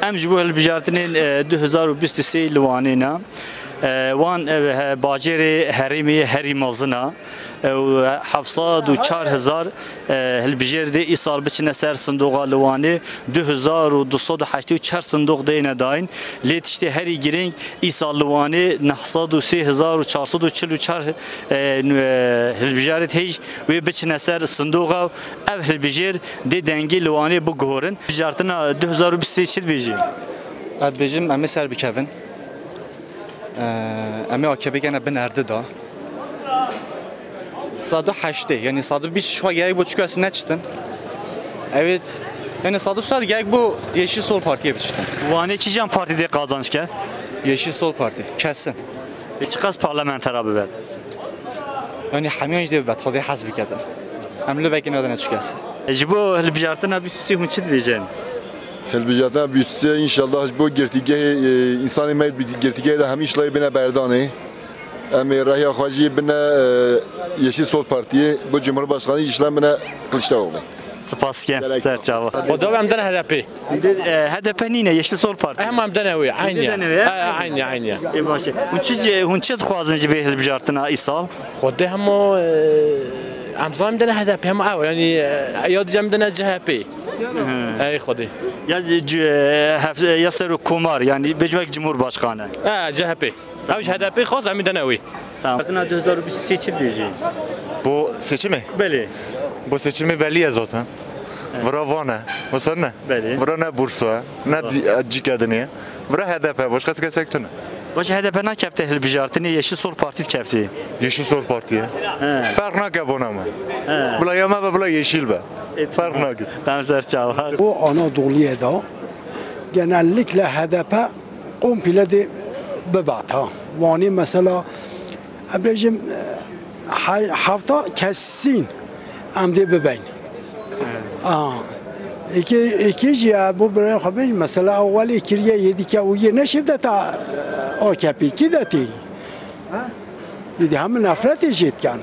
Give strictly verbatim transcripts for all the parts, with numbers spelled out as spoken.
Em ji bo hilbijartinên, e, du hezar û bîst û sê li Wanê ne. E, wan, e, he-, bajêrê herêmê herî mezin e. E, û heft sed û çar hezar, e, hilbijêr dê îsal biçine ser sindoqa li Wanê. Du hezar û du sed û heştê û çar sindoq deyne dayîn. Lê tiştê herî girîng îsal li Wanê neh sed û sê hezar û çar sed û çil û çar, e, nu-, e, hilbijarê hêj wê biçine ser sindoqa. Ev hilbijêr dê dengê li Wanê biguhorin. Bijartina du hezar û bîst û sê çi dibêjî? Ez dibêjim, em ê ser bikevin. Ee, em ê A K P gene bin erdê da. Sed û heştê, yani sed û bîst şwa gerek bo çikas neçitin. Evet. Yani sed û sed gerek bo Yeşil Sol Partiye biçitin. Wanê kîjan partî dê qazanç ke? Yeşil Sol Parti, kesin. E, çiqas parlamentera bibe? Yani hemiyan jî dê bibe, tadê hez bike de. Em li bekî nadine çikas. E, ji bo hilbijartina bîst û sê hûn çi dibêjin? Hilbijartina bîst û sê înşallah ji bo girtîgehê, e, însanê me bi girtîgehê de hemî şilay bine berdanê. Em ê rêya xwe jî bine, e, Yeşil Sol Partiyê, bo Cumhurbaşkanî jî şilay bine Kılıçdaroğlu. Spas ke, ser çava. Xwe dawî em dene H D P. Hûn dê, e, H D P nîne, Yeşil Sol Parti. Hema em dene wê, aynî. Hûn dê dene wê, he? He, aynî, aynî. Ê, baş e. Hûn çi, hûn çi dixwazin ji vê hilbijartina îsal? Xwedê hema, e, em zanim dene H D P, hema ew, yani, e, ya dî em dene C H P. Hı. Ey Xwedê. Ya, c-, hef-, ya Serokkomar, yani, bêjmek Cumhurbaşkanı. E, C H P. Ew ji H D P xwest, em ê dene wî. Tamam. Hilbijartina du hezar û bîst û sê çi dibêjî? Bu seçimi? Belê. Bu seçimi belli ya zaten. Evet. Vira Van e. Wisa ne? Belê. Vira ne Bursa, ne di-, cîke dinê. Vira H D P, başka tika sek tune. Baş H D P nakefte hilbijartinê, Yeşil Sol Parti dikefte. Yeşil Sol Parti. He. Ferq nake bona me. He. Bila ya me be, bila yeşil be. E, ferq nake. Tamam, ser çava. Bu Anadolu'ya da genellikle H D P komple dê bibat ha. Wanê mesela, e, bêjim, e, he-, hefta kesîn em dê bibeyn. Ha. Eke, eke jî ya bu birayê xwe bêjim, mesela ewelê kiriye yê dîke û yê neşê de ta, e, A K P kî de tê. Yê dî hemû nefretê jê dikin.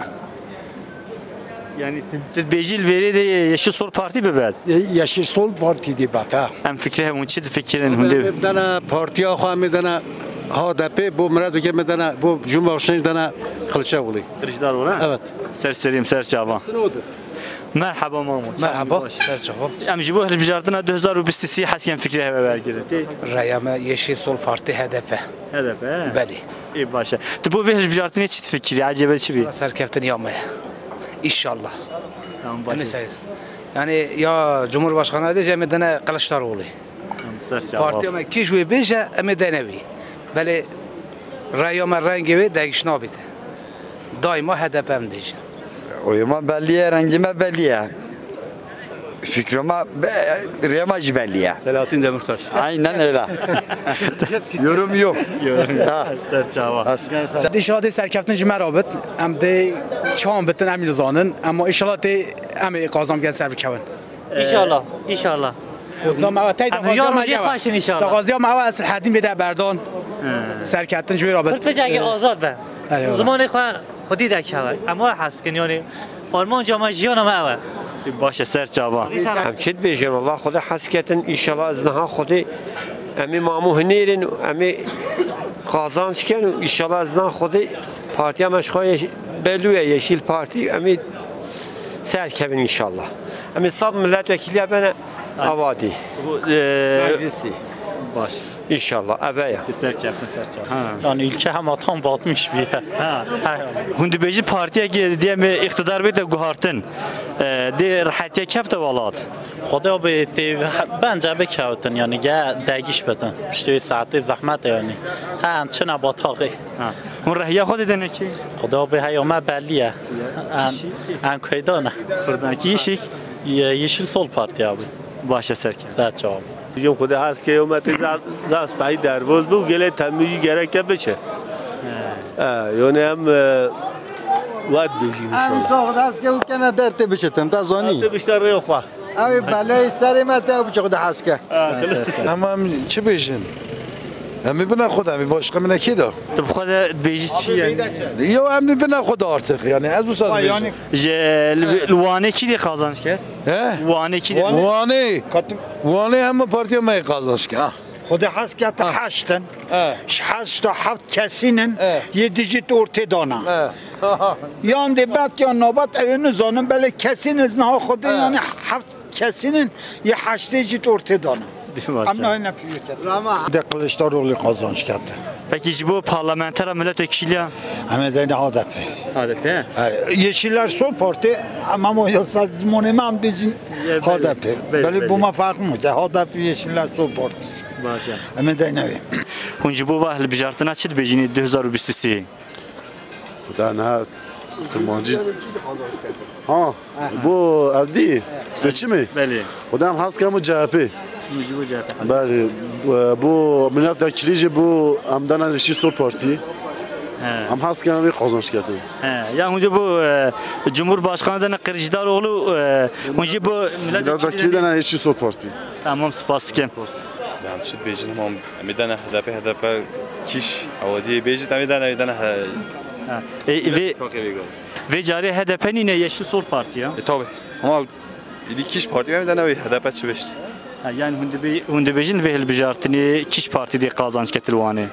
Yani tu, tu dibêjî li vêrê de Yeşil Sol Parti bibe? Ye-, Yeşil Sol Parti dê bata. Em fikirê hemû çi difikirin hûn dê? Em dene partiya xwe, em dene H D P, bo milet wekî em dene, bo Cumhurbaşkanı dene Kılıçdaroğlu. Kılıçdaroğlu, ha? Evet. Ser serî me, ser çava. Merhaba Mamo. Merhaba, ser çava. Em ji bo hilbijartina du hezar û bîst û sê hez dikin fikirê hev wergirin. Raya me Yeşil Sol Parti H D P. H D P, he? Belê. Ê, baş e. Tu bo vê hilbijartinê çi difikirî? Ecêbe çi bî? Serkeftin ya me. İnşallah. Tamam, baş e. Em ê ser-, yani ya Cumhurbaşkanı de em ê dene Kılıçdaroğlu. Tamam, ser çava. Partiya me kî ji wê bêje, em ê dene wî. Belê raya me rengê wê degiş nabîte. Daima H D P em dibêjin. Oya me belî ye, rengê me belî ye. Fikra me be-, rêya me jî belî ye. Selahattin Demirtaş. Aynen öyle. Yorum yok. Yorum yok. Ha. Ser çava. As- Dişa dê serkeftin ji me re bit. Em dê çawan bitin em ê zanin. Ama inşallah dê em ê qazan bikin ser bikevin. İnşallah, inşallah. Dama tey Em daxwaziya ya me rojê gewa. Xweş in inşallah. Daxwaziya me ew e, Selahattin bê de berdan. He. Serkeftin ji wê re bit. Kurd bicekî azad be. Erê, wala. Zimanê xwe xwedî dekeve. Em wa hez dikin, yani, armanca me, jiyana me ew e. Baş e, ser çava. Em çi dibêjin, wala Xwedê hez ketin, înşallah ez niha Xwedê em ê mamû hinêrin, em ê qazanç ken û înşallah ez niha Xwedê partiya me ji xwe ye-, belû ye, Yeşil Parti, em ê serkevin înşallah. Em ê sed milletvekiliya bene avadî. Bu, e, Meclisi. Baş. İnşallah, eve ya. Siz serkeftin, serçe. Ha. Yani ülke hema tam batmış bir yer. Ha. Ha. Hûn dibêjin partiyekê dê em ê îqtidar bête guhartin. E, dê rehetiye kefte welat. Xwedê bê tê, bence bikewtin, yani ge degiş bitin. Piştê wê saetê zehmet e yani. Ha, em çine bataxê. Ha. Hûn rehiya xwe didine kî? Xwedê bê heya me belî ye. Ya, em, kişî? Em kuydan e. Kurdan kî, Yeşil? Ye-, Yeşil Sol Parti abi. Baş e, serkeftin. Ser çawa. Jim Xwedê hez ke yo me tê zaf, zaf spehî dervoz bû, gelê temî jî gereke biçe. He. He, yani em, e, wet bêjî Em înşallah. Îsa Xwedê hez ke û kene dertê biçitin, te zanî. Dertê bişte rê xwe. Ew belê serê me te biçe Xwedê hez ke. Ama em çi bêjin? Em ê bine Xwedê, em ê başqa min kê da? Tu bi xwe de dibêjî çi yani? Yo, em ê bine Xwedê artık yani, ez wisa dibêjim. Ji, li, li Wanê kî dê qazanç kir? He? Wanê kî dê? Wanê. Wanê hemû partiya me qazanç kir. Ha. Xwedê hez kete heşt in. He. Ji heşt ta heft kesîn in, He. yê dijî ortê dana. He. Yan dê bet yan nabat, ew ê nizanin, belê kesîn iz niha Xwedê He. yanî heft kesîn in, yê heştê jî ortê dana. Dê baş Em e. nayne pîvê kesîn. De Kiliçdaroğlu qazanç kete. Peki ji bo parlamentera milletvekiliya? Em ê deyne H D P. H D P, he? He, Yeşiller Sol Parti, em ama ya sazmonê me em dêjin Ya, belê, H D P. belê, Belê belê. bû me ferq nake. H D P, Yeşiller Sol Partisi. Baş e. Em ê deyne wê. Hûn ji bo va hilbijartina çi dibêjin ê du hezar û bîst û sê? Xuda niha Kurmancî. Ha, bu evdî seçimê. Belê. Xuda em hez kem û C H P. Hûn ji bo C H P. Belê. Bu, bu milet de kirî jî bu em dana Yeşil Sol Partî. He. Em hez kem wê qazanç kete. He. Ya hûn ji bo, e, Cumhurbaşkanı dana Kılıçdaroğlu, e, hûn ji bo millet Milet de kirî dana Yeşil Sol Partî. Tamam, spas dikim. Dem çi dibêjin, hema em ê dene H D P, H D P kîş, ew diyê bêjit, em ê dene, em ê dene he. Ha. E, vê, Fakê vê gal. vê carê H D P nîne, Yeşil Sol Parti ya. E, tabi. Ama îdî kîş partî em ê dene wê H D P çi bêjit. Ha, yani hûn dibê-, hûn dibêjin vê hilbijartinê kîş partî dê qazanç ketir Wanê?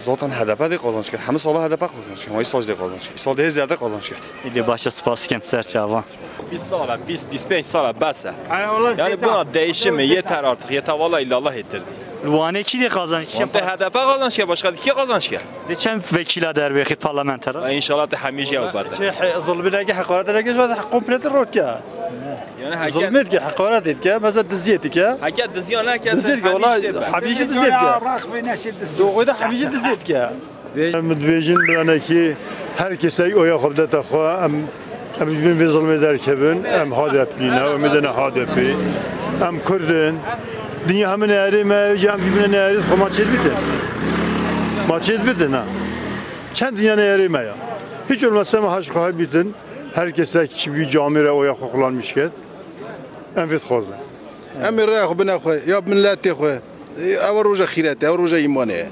Zaten H D P dê qazanç kir. Hemî sala H D P qazanç kir. Ama îsal dê qazanç kir. Îsal dê ziyade qazanç kir. Îdî başa spas dikim, ser çava. Bîst sal e, bîst, bîst pênc sal e, bes e. Ay, Allah Yani seyda. buna değişimi yeter artık, yeter, vallahi illallah ettirdi. Li Wanê kî dê qazanç? Kî Wan te H D P kazanç ya, başka kî kazanç ya? Dê çend vekîla derbêxî parlamentera? Ya inşallah te hemî jî ew bete. Şey, he, zulmî neke, heqarete neke, ji me de komple de rot ke. Yani heke Zulmî dike, heqaret dike, mesela diziyê dike. Heke diziya neke Diziyê dike, hemî wala jî tê be. hemî jî diziyê dike. Doğru da hemî jî diziyê dike. Em dibêjin biranekî her kesek oya xwe bidete xwe, em, em ji bin vê zilmê derkevin, em H D P nîne, em dene H D P. Em Kurd in. Dinya hemine erê me, ji em bibine erê xwe ma çêdibitin. Ma çêdibitin ha. Çend dinya ne erê me ya. Hiç olmazsa ma haş xwe bitin. Her kesek çi bir camire oya xwe kullanmış ket. Em vê dixwazin. Em ê rêya xwe bine xwe, ya miletê xwe. Ew roja xîretê, ew roja îmanê ye.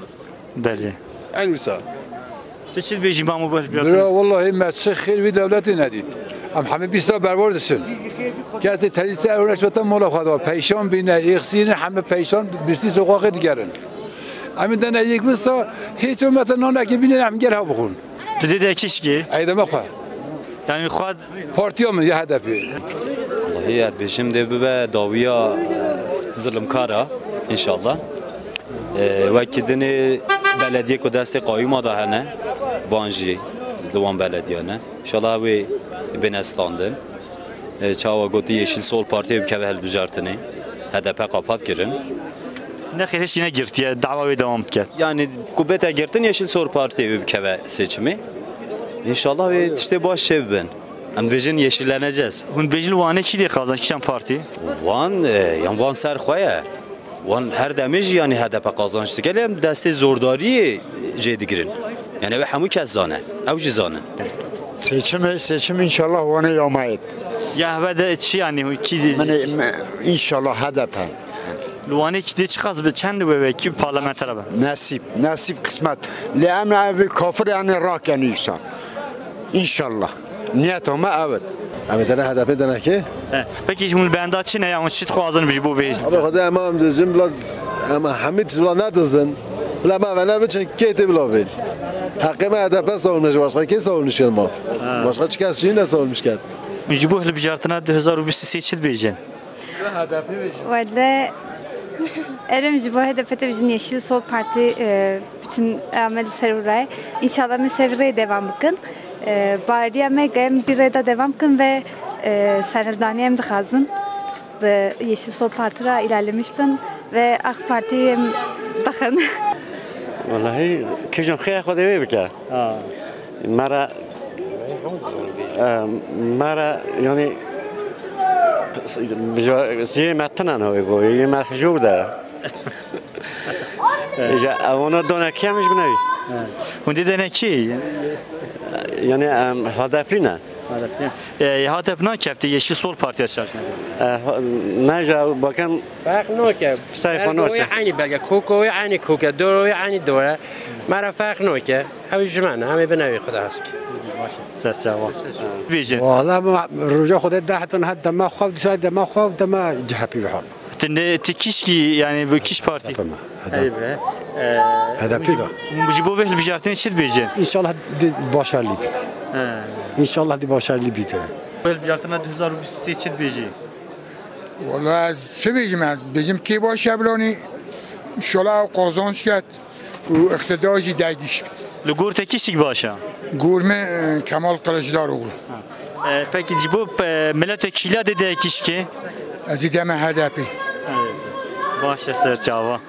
Belê. Eyn wisa. Tu çi dibêjî, Mamo Bahir? Bira, wallahî me çi xêr wî dewletê nedît. Em hemî bîsta berwar diçin. Kesê terî ser ew neşwete mala xwe da. Peyşan bîne, êxsîrin hemî peyşan bîstî soqaxê digerin. Em ê dene yek wisa, hiç olmazsa nanekê bîne em gel ha bixwin. Tu dê de kişkî? Ey deme xwe. Yani xwe Partiya min ya H D P. Wallahî ez dibêjim dê bibe dawiya, e, zilimkara, înşallah. E, wekî dinê belediyê ku destê qayûma de hene, van jî di wan belediyan e. Înşallah wê bêne standin. E, çawa gotî Yeşil Sol Partiyê bikeve hilbijartinê. H D P qapat kirin. Nexêr, hişî negirtiye, dawa wê dewam bike. Yani ku bête girtin Yeşil Sol Partiyê wê bikeve seçimê. Înşallah wê tiştê baş çêbibin. Em dibêjin yeşilleneceğiz. Hûn dibêjin Wanê kî dê qazanç, kîjan partî? Wan, e, yan wan ser xwe ye. Wan her demê jî yani H D P qazanç dike, lê em destê zordariyê jê digirin. Yani ew hemû kes zane. Ew jî zanin. Seçim, seçim inşallah Wanê ya me yê. Ya hebe de çi yani, kî dê? Min, me, inşallah H D P. Li Wanê kî dê çiqas bi çend wê wekî parlamenter be? Nesîb, nesîb, qismet. Lê em ev kafir yani rakenî inşallah. İnşallah. Niyeta me evet. Em ê dene H D P denekê. He. Peki hûn benda çi ne ya? Hûn çi dixwazin ji bo vê? Abi xwedê em em dizin bila em hemî tişt bila nedizin. Bila me ve ne biçin kê tê bila vê. Heqê me H D P savunmiş, başka kê savunmiş ma? Ha. Başka çi kes jî ne savunmiş ket. Ji bo hilbijartina du hezar û bîst û sê çi dibêjin? Wele, erê min ji bo H D P tê bijin, Yeşil Sol Parti, e, bütün amel ser oraya. İnşallah em ê ser vî rê devam bikin. E, bariya me ge em vî rê de devam bikin ve, e, serhildaniye em dixwazin. Bi Yeşil Sol Parti re ilerlemiş bin ve AK Parti em bixin. Wallahî, kîjan xêr Xwedê wê bike. Ha. Me re, e, me re, yani, ji, ji me tine navê go, yê me jor de. Ji evana dane kêm ji binevî. He. Hûn dê dene kî? Yani, em, H D P ne? H D P. E, H D P nakeftî, Yeşil Sol Partiya şart ne? E, ha-, ne, ji bakan Ferq nake. Sayfa Belgo nake. Wê eynî belge, koko wê eynî koke, doro wê eynî dore. Me re ferq nake. Ew ji me ne, em ê binevî xwe de hez ke. Ses çava. Bêjin. Wala me roja xwe de deh ton het dema xwe, disa dema xwe, dema C H P ve hal. Tinde ti kişkî, yani bu kişk partî. Yapma. Hedef. Eyb e. Ee, H D P hûn jî, da. Hûn jî bo vê hilbijartinê çi dibêjin? İnşallah di başarılı bit. He. İnşallah di başarılı bit. Bu hilbijartina du hezar û bîst û sê çi dibêjî? Wala ez çi bêjim ez? Bêjim kê baş e bilanî. İnşallah ew qazanç ket. Û îqtidar jî dergîş bit. Li gor te kişik baş e? Gor me, e, Kemal Kılıçdaroğlu. E, pekî ji bo, e, miletê kîla dê de kişkê? Ez ê deme H D P. Baş e, ser çava.